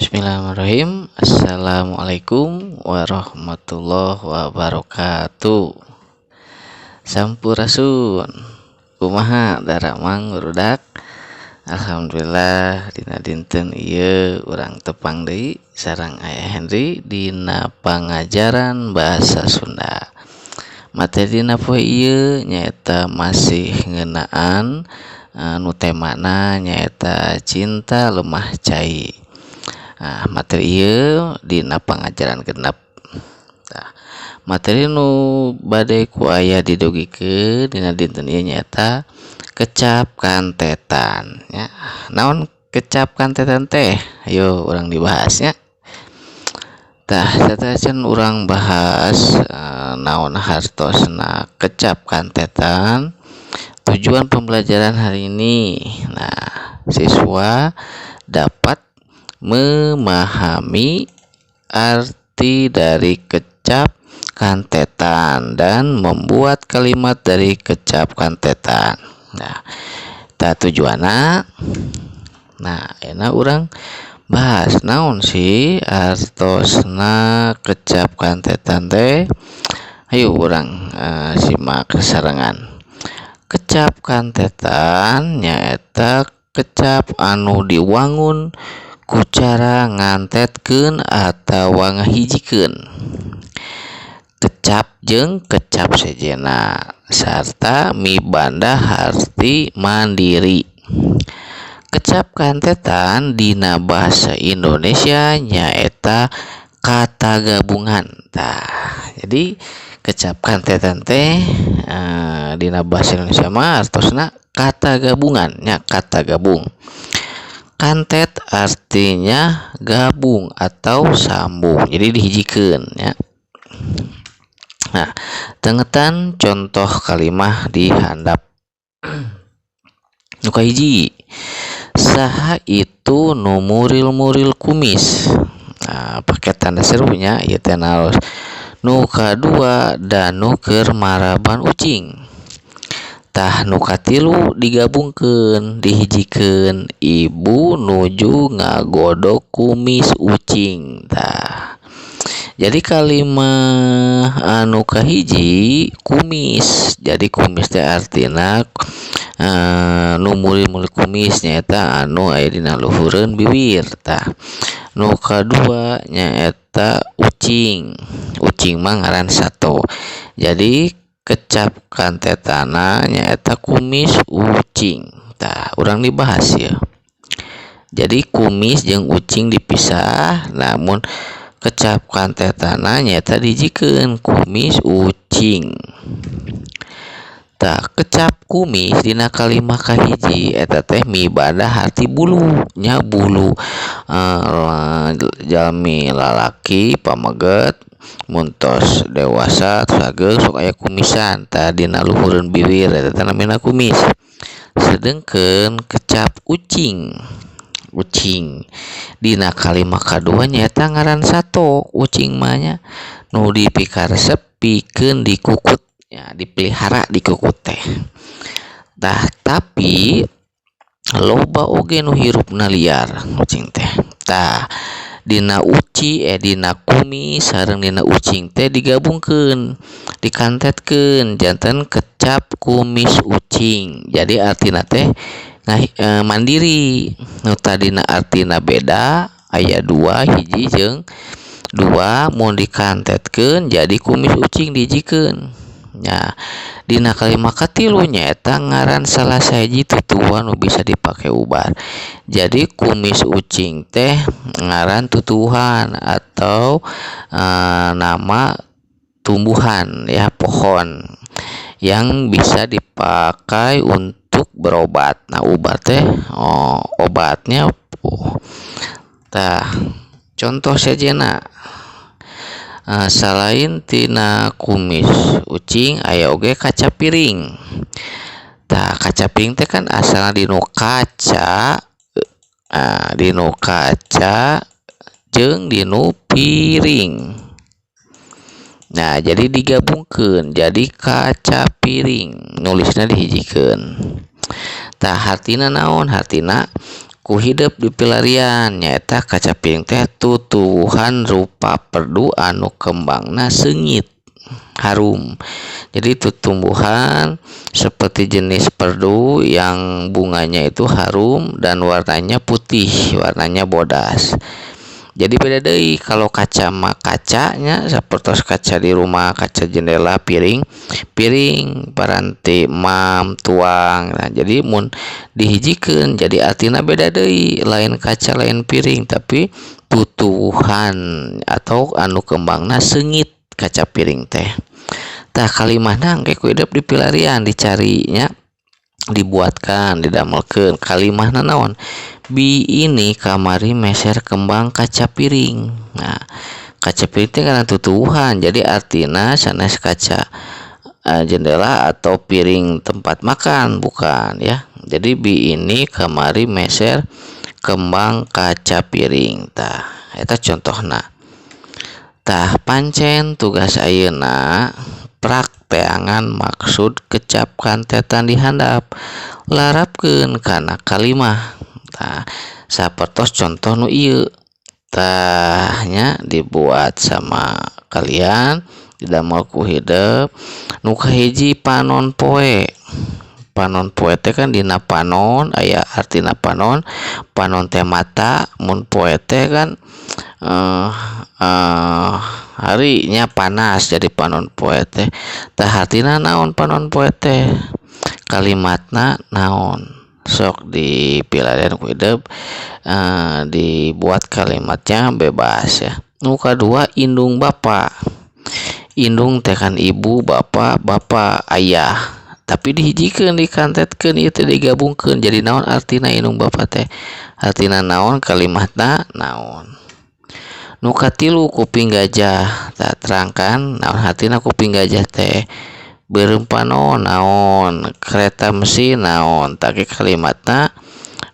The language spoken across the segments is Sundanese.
Bismillahirrahmanirrahim. Assalamualaikum warahmatullahi wabarakatuh. Sampurasun. Kumaha daramang barudak? Alhamdulillah, dina dinten ieu urang tepang deui sareng Ayah Henry dina pangajaran bahasa Sunda. Materi dina poe ieu nyaeta masih ngeunaan nu temana nyaeta cinta lemah cai. Nah, materi ieu dina pangajaran 6. Tah, materi nu bade ku aya didugikeun dina dinten ieu nyaeta kecap kantetan nya. Naon kecap kantetan teh? Ayo urang dibahas nya. Tah, satacan urang bahas naon hartosna kecap kantetan, tujuan pembelajaran hari ini. Nah, siswa dapat memahami arti dari kecap kantetan dan membuat kalimat dari kecap kantetan. Nah, tah tujuanna. Nah, enak urang bahas naon sih artosna kecap kantetan teh. Ayo urang simak sarengan. Kecap kantetan nyaeta kecap anu diwangun ku cara ngantetkeun atawa ngahijikeun kecap jeung kecap sejenna sarta mibanda harti mandiri. Kecap kantetan dina bahasa Indonesia nyaeta kata gabungan. Tah, jadi kecap kantetan teh dina bahasa Indonesia mah artosna kata gabungan nya, kata gabung. Kantet artinya gabung atau sambung, jadi dihijikeun ya. Nah, tengetan contoh kalimah di handap. Nu kahiji, saha itu nu muril-muril kumis? Nah, pakai tanda serunya ieu teh naros. Nu kadua, Danu keur maraban ucing. Tah, nu katilu digabungkeun, dihijikeun, ibu nuju ngagodog kumis ucing. Tah, jadi kalimah anu kahiji kumis, jadi kumis teh artina nu muril-muril kumis nyaeta anu aya dina luhureun bibir. Tah, nu kadua nyaeta ucing, ucing mah ngaran sato. Jadi kecap kantetana nyaeta kumis ucing. Tah, urang dibahas ya. Jadi kumis jeung ucing dipisah, namun kecap kantetana nyaeta dihijikeun, kumis ucing. Tah, kecap kumis dina kalimah kahiji eta teh mibanda harti bulu nya, bulu jalmi lalaki pameget mun tos dewasa tos sok aya kumisan. Tah, dina luhureun bibir eta teh namina kumis. Sedengkeun kecap ucing, ucing dina kalimah kadua nyaeta ngaran sato. Ucing mah nya nu dipikaresep pikeun dikukut ya, dipelihara dikukut teh. Tah, tapi loba oge nu hirupna liar ucing teh. Tah, dina uci eh dina kumis sareng dina ucing teh digabungkeun, dikantetkeun janten kecap kumis ucing. Jadi artina teh mandiri. Nu tadina artina beda, aya dua, hiji jeung dua, mun dikantetkeun jadi kumis ucing, dihijikeun nya. Dina kalimah katilu nyaeta ngaran salah sahiji tutuwuhan nu bisa dipake ubar. Jadi kumis ucing teh ngaran tutuwuhan atau nama tumbuhan ya, pohon yang bisa dipakai untuk berobat. Nah, obat teh, oh, obatnya. Oh. Tah, contoh sejenna, selain tina kumis ucing aya oge kaca piring. Tah, kaca piring teh kan asalna dinu kaca, dinu kaca jeung dinu piring. Nah, jadi digabungkeun jadi kaca piring, nulisna dihijikeun. Tah, hartina naon? Hartina Ku hidep dipilarian nyaeta kaca piring teh tutuwuhan rupa perdu anu kembangna seungit harum. Jadi itu tumbuhan seperti jenis perdu yang bunganya itu harum dan warnanya putih, warnanya bodas. Jadi beda deui kalau kaca mah kacanya sapertos kaca di rumah, kaca jendela, piring, piring paranti mam tuang. Nah, jadi mun dihijikeun jadi artina beda deui, lain kaca, lain piring, tapi tutuwuhan atau anu kembangna seungit kaca piring teh. Tah, kalimahna engke ku hidep dipilarian, dicarinya, dibuatkan, didamelkeun kalimahna naon? Bi ini kamari meser kembang kaca piring. Nah, kaca piring teh karena tutuwuhan, jadi artina sanes kaca jendela atau piring tempat makan, bukan ya. Jadi bi ini kamari meser kembang kaca piring. Tah, eta contohna. Tah, pancen tugas ayeuna prak teangan maksud kecap kantetan di handap, larapkeun kana kalimah. Tah, sapertos contoh nu ieu. Tah nya, dibuat sama kalian, didamel ku hidep. Nu kahiji, panon poe. Panon poe teh kan dina panon aya artina panon, panon teh mata, mun poe teh kan harinya panas, jadi panon poe teh. Tah, hartina naon panon poe teh? Kalimatna naon? Sok dipilarian ku hidep, dibuat kalimatnya bebas ya. Nu kadua, indung bapa. Indung teh kan ibu, bapak, bapak ayah, tapi dihijikeun, dikantetkeun ieu teh, digabungkeun jadi naon artina indung bapa teh? Artina naon, kalimatna naon? Nu katilu, kuping gajah. Tah, terangkan naon hartina kuping gajah teh. Beureum panon naon, kereta mesin naon? Tah, kalimatna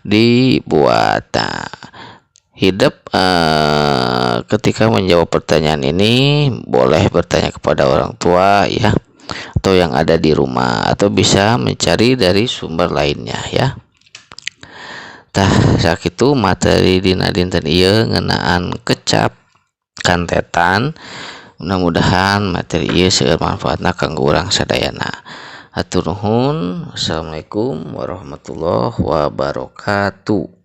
dibuat. Nah, hidep ketika menjawab pertanyaan ini boleh bertanya kepada orang tua ya, atau yang ada di rumah, atau bisa mencari dari sumber lainnya ya. Tah, sakitu materi dina dinten ieu ngeunaan kecap kantetan. Mudah-mudahan materi ieu seueur manfaatna kanggo urang sadayana. Hatur nuhun. Assalamualaikum warahmatullahi wabarakatuh.